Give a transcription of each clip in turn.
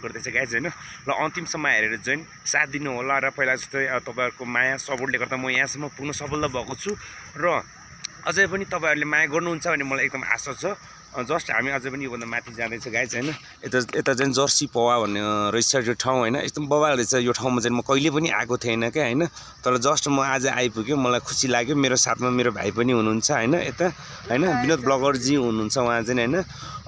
गर्दैछ गाइज हैन ल अन्तिमसम्म हेरेर चाहिँ साथ दिनु होला र पहिला जस्तै तपाईहरुको माया सपोर्टले गर्दा म यहाँसम्म पुग्न सफल भएको छु र अझै पनि तपाईहरुले माया गर्नुहुन्छ भन्ने मलाई एकदम आशा छ जस्ट हामी अझै पनि योभन्दा माथि जाँदैछ गाइज हैन यता चाहिँ जर्सी पवा भन्ने रहेछ यो ठाउँ हैन एकदम बवाल रहेछ यो ठाउँमा चाहिँ म कहिले पनि आएको थिएन क्या हैन तर जस्ट म आज आइपुग्यो मलाई खुसी लाग्यो मेरो साथमा मेरो भाइ पनि हुनुहुन्छ हैन यता हैन विनोद ब्लगर जी हुनुहुन्छ उहाँ चाहिँ हैन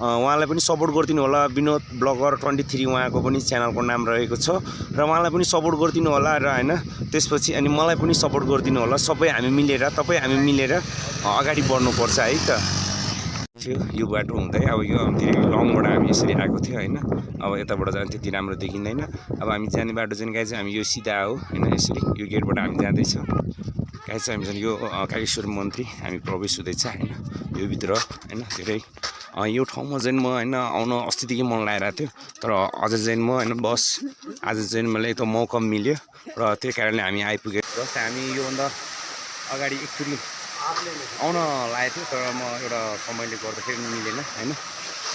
उहाँलाई पनि सपोर्ट गरिदिनु होला विनोद ब्लगर 23 उहाँको पनि च्यानलको नाम रहेको छ र उहाँलाई पनि सपोर्ट गरिदिनु होला र हैन त्यसपछि अनि मलाई पनि सपोर्ट गरिदिनु होला सबै हामी मिलेर हामी मिलेर अगाडि बढ्नु पर्छ है त यो बाटो हुँदै अब यो धेरै लङबाट हामी यसरी आएको थियो हैन अब यताबाट जान त्यति राम्रो देखिँदैन अब हामी जाने बाटो चाहिँ गाइस हामी यो सिधा हो हैन यसरी यो गेटबाट हामी जाँदैछ गाइस हामी चाहिँ यो कागेश्वर मन्त्री हामी प्रवेश हुँदैछ हैन यो भित्र हैन धेरै यो ठाउँमा चाहिँ म हैन आउन अस्तिदेखि मन लागिरहेको थियो तर अझ चाहिँ म हैन बस आज चाहिँ मलाई एकदम मौका मिल्यो र त्यही कारणले हामी आइपुग्यो जस्तै हामी योभन्दा अगाडि एकचोटि आउन लागेको थियो तर म एउटा समयले गर्दाखेरि मिलेन हैन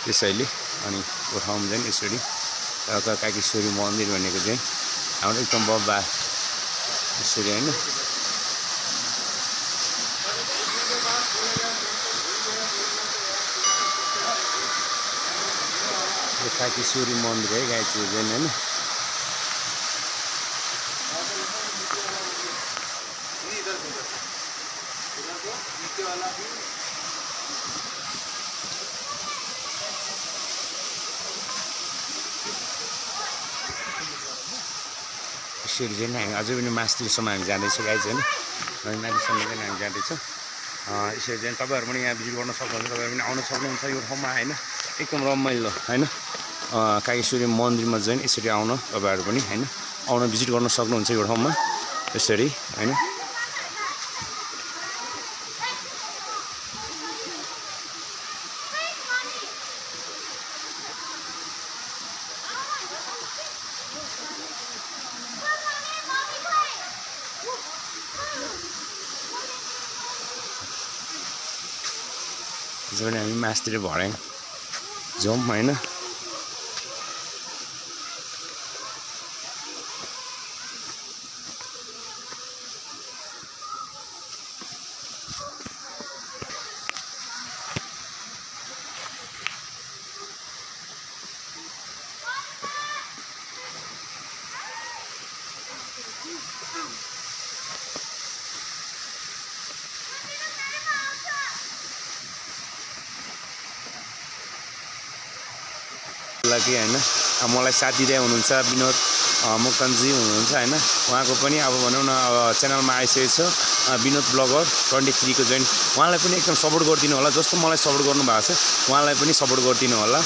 त्यसैले अनि यो ठाउँमा चाहिँ यसरी कागेश्वरी मन्दिर भनेको चाहिँ हाम्रो एकदम बब्बा यसरी हैन कागेश्वरी मन्दिर है गाइस चाहिँ हैन यसरी चाहिँ हामी अझै पनि मास्तिरसम्म हामी जाँदैछौँ गाइस हैन अनि माथिसम्म पनि हामी जाँदैछौँ यसरी चाहिँ तपाईहरु पनि यहाँ भिजिट गर्न सक्नुहुन्छ तपाईहरु पनि आउन सक्नुहुन्छ यो ठाउँमा हैन एकदम रमाइलो हैन कागेश्वरी मन्दिरमा चाहिँ यसरी आउन तपाईहरु पनि हैन आउन भिजिट गर्न सक्नुहुन्छ यो ठाउँमा यसरी हैन जब हामी मास्तिर भर्यौं जाउँ हैन लागि हैन मलाई साथ दिँदै हुनुहुन्छ विनोद मुक्तानजी हुनुहुन्छ हैन उहाँको पनि अब भनौँ न अब च्यानलमा आइसकेको छ विनोद ब्लगर 23 को चाहिँ उहाँलाई पनि एकदम सपोर्ट गरिदिनु होला जस्तो मलाई सपोर्ट गर्नु भएको छ उहाँलाई पनि सपोर्ट गरिदिनु होला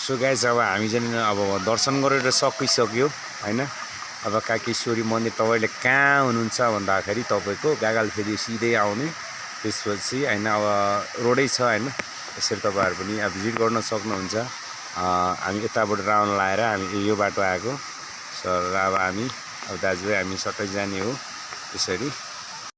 सो गाइस अब हामी चाहिँ अब दर्शन गरेर सकिसक्यो हैन अब कागेश्वरी मन्दिर तपाईले कहाँ हुनुहुन्छ भन्दाखेरि तपाईको गागलफेदी सिधै आउने त्यसपछि हैन अब रोडै छ हैन यसरी तपाईहरु पनि भिजिट गर्न सक्नुहुन्छ हामी यताबाट राउन्ड लाएर हामी यो बाटो आएको सर अब हामी दाजुभाइ हामी सबै जाने हो यसरी